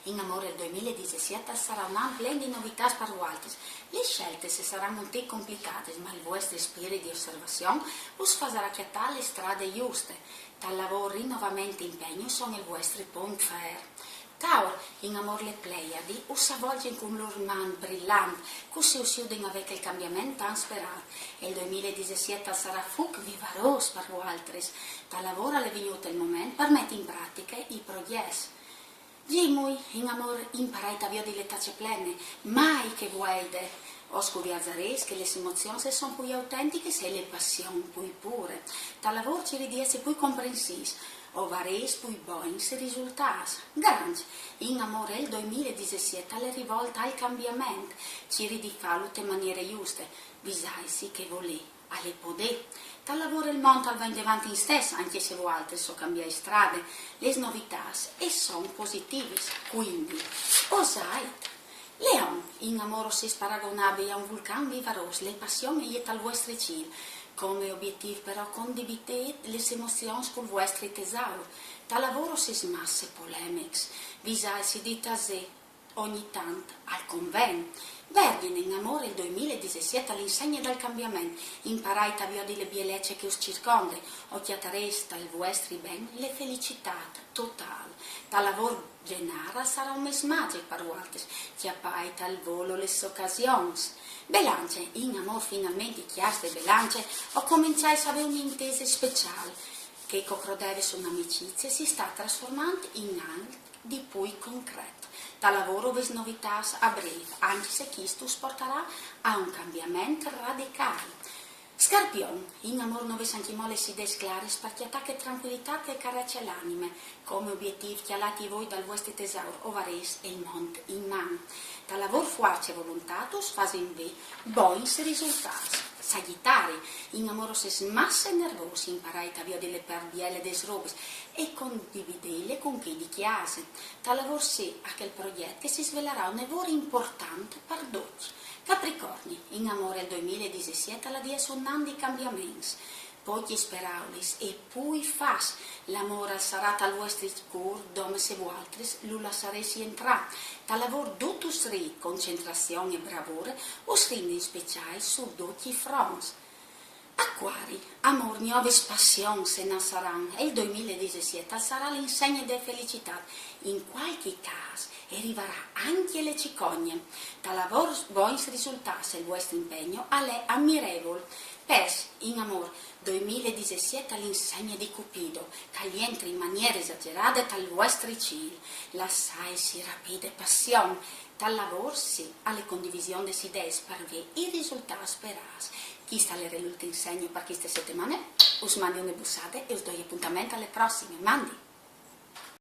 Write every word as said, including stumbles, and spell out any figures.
In amôr, il doi mil e disesiet al sarà un an plen di novitâts par vualtris. Lis sieltis a saran un tic complicadis, ma il vuestri spirit di osservazion us fasarà cjatâ la strade juste. Tal lavôr, rinnovament e impegn a son il vuestri pont fer. Taur, in amôr, lis Pleiadis us avolzin cun lôr man brilant, cussì us judin a vê chel cambiament tant sperât. Il doi mil e disesiet al sarà fûc vivarôs par vualtris. Tal lavôr al è vignût il moment par meti in pratiche i progjets. Gemui, in amôr, imparait a viodi la tace plene, mai chê vueide. O scuvierzarês che lis emozions a son plui autentichis e la passion plui pure. Tal lavôr, cirît di jessi plui comprensîfs, o varês plui bogns risultâts. Granç, in amôr, il doi mil e disesiet al è rivolt al cambiament. Cirît di fâlu te maniere juste, visaitsi che volê al è podê. Tal lavôr il mont al va indevant istès, ancje se vualtris o cambiais strade. Lis novitâts a son positivis, cuindi o sait. Leon, in amôr, o sês paragonabii a un vulcan vivarôs, la passion e je tal vuestri cîl. Come obietîf però condividê lis emozions cul vuestri tesaur. Tal lavôr o sês masse polemics, visaitsi di tasê ogni tant al conven. Vergjin, in amôr, il doi mil e disesiet al è insegne dal cambiament. Imparait a viodi la bielece che us circonde, o cjatarês tal vuestri ben la felicitât totâl. Tal lavôr, Zenâr al sarà un mês magjic par vualtris, cjapait al volo lis ocasions. Belance, in amôr, finalmentri i cjâfs de Belance o començais a vê une intese speciâl, chê che o crodevis une amicizie si sta trasformant in alc di plui concret. Tal lavôr o vês novitâts a breve, ancje se chest us portarà a un cambiament radicâl. Scarpion, in amôr, o vês ancjemò lis ideis claris par cjatâ chê trancuilitât che e carece la anime. Come obietîf, cjalait i voi dal vuestri tesaur, o varês il mont in man. Tal lavôr, fuarce e volontât us fasin vê bogns risultâts. Sagjitari, in amôr, o sês masse nervôs, imparait a viodi la part biele des robis e condividêle cun chei di cjase. Tal lavôr, sì a chel progjet che si svelarà une vore impuartant par ducj. Capricorni, in amôr, il doi mil e disesiet al à di jessi un an di cambiaments. Pocjis peraulis e plui fats. L'amôr al sarà tal vuestri cûr dome se vualtris lu lassarês jentrâ. Tal lavôr, dut us rît, concentrazion e bravure us rindin speciâi su ducj i fronts. Acuari, amôr, gnovis passions a nassaran, e il doi mil e disesiet al sarà l'insegne de felicitât. In cualchi câs e rivarà ancje la cicogne. Tal lavôr, bogns risultâts e il vuestri impegn al è amirevul. Pes, in amôr, doi mil e disesiet al è insegne di Cupido, che al jentre in maniere esagerade tal vuestri cîl. Lassaitsi rapî de passion. Tal lavôr, sì a la condivision des ideis par vê i risultâts sperâts. Chest al jere l'ultin segn par cheste setemane. Us mandi une bussade e us doi apontament a la prossime. Mandi!